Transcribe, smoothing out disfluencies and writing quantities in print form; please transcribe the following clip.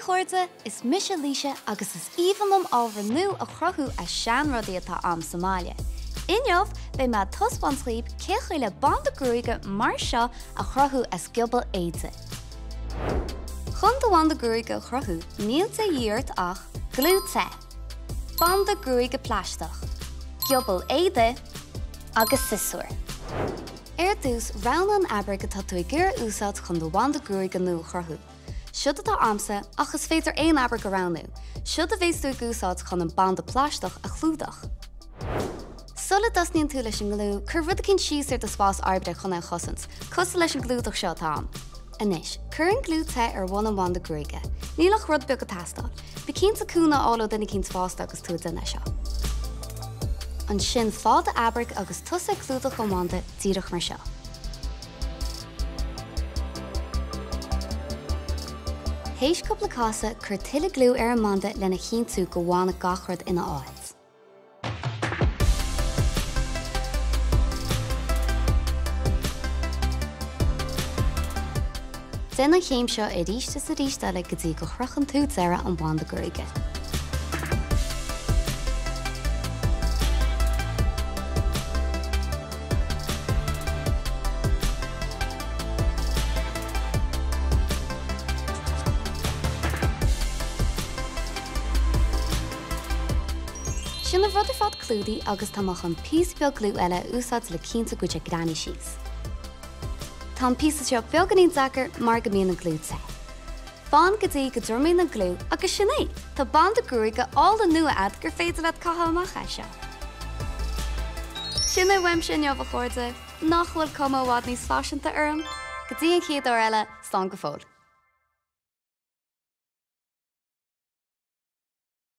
a chairde, is mise Laoise agus is aoibhinn liom ábhar nua a chruthú as seanrudaí atá a'm sa mbaile. Inniu, beidh mé ag taispeáint dhaoib cé chaoi le banda gruaige mar seo a chruthú as giobal éide. Chun do bhanda gruaige a chruthú, níl de dhíth ort ach gliú te, banda gruaige plaisteach, giobal éadaigh agus siosúr. Ar dtús, roghnaigh an fhabraic atá tú ag iarraidh a úsáid chun do bhanda gruaige nua a chruthú. Seod atá a'msa, ach is féidir aon fhabraic a roghnú. Seod a bhéas tú ag úsáid chun an banda plaisteach a chlúdach. Sula dtosnaíonn tú leis an ngliú, cuir rud eicínt síos ar do spás oibre chun é a chosaint, cosúil leis an gclúdach seo atá a'm. Anois, cuir an gliú te ar bhun an bhanda gruaige. Níl ach rud beag ag teastáil. Bí cinnte cúnamh a fháil ó duine eicínt fásta agus tú ag déanamh é seo. Ansin fág do fhabraic agus tosaigh ag clúdach an bhanda díreach mar seo. Théis cúpla casadh, cuir tuilleadh gliú ar an mbanda lena chinntiú go bhfanfaidh gach rud ina áit. Déan an chéim seo arís is arís eile go dtí go shroicheann tú deireadh an bhanda gruaige. Sin an rud ar fad clúdaithe agus tá mé chun píosa beag gliú eile a úsáid le cinntiú go bhfuil sé greamaithe síos. Tá an píosa seo beagáinín deacair mar go mbíonn an gliú te. Fan go dtí go dtriomaíonn an gliú agus sin é! Tá banda gruaige álainn nua a'd gur féidir leat caitheamh amach as seo. Sin é uaimse inniu, a chairde. Nach bhfuil cuma i bhfad níos faiseanta orm? Go dtí an chéad uair eile, slán go fóill.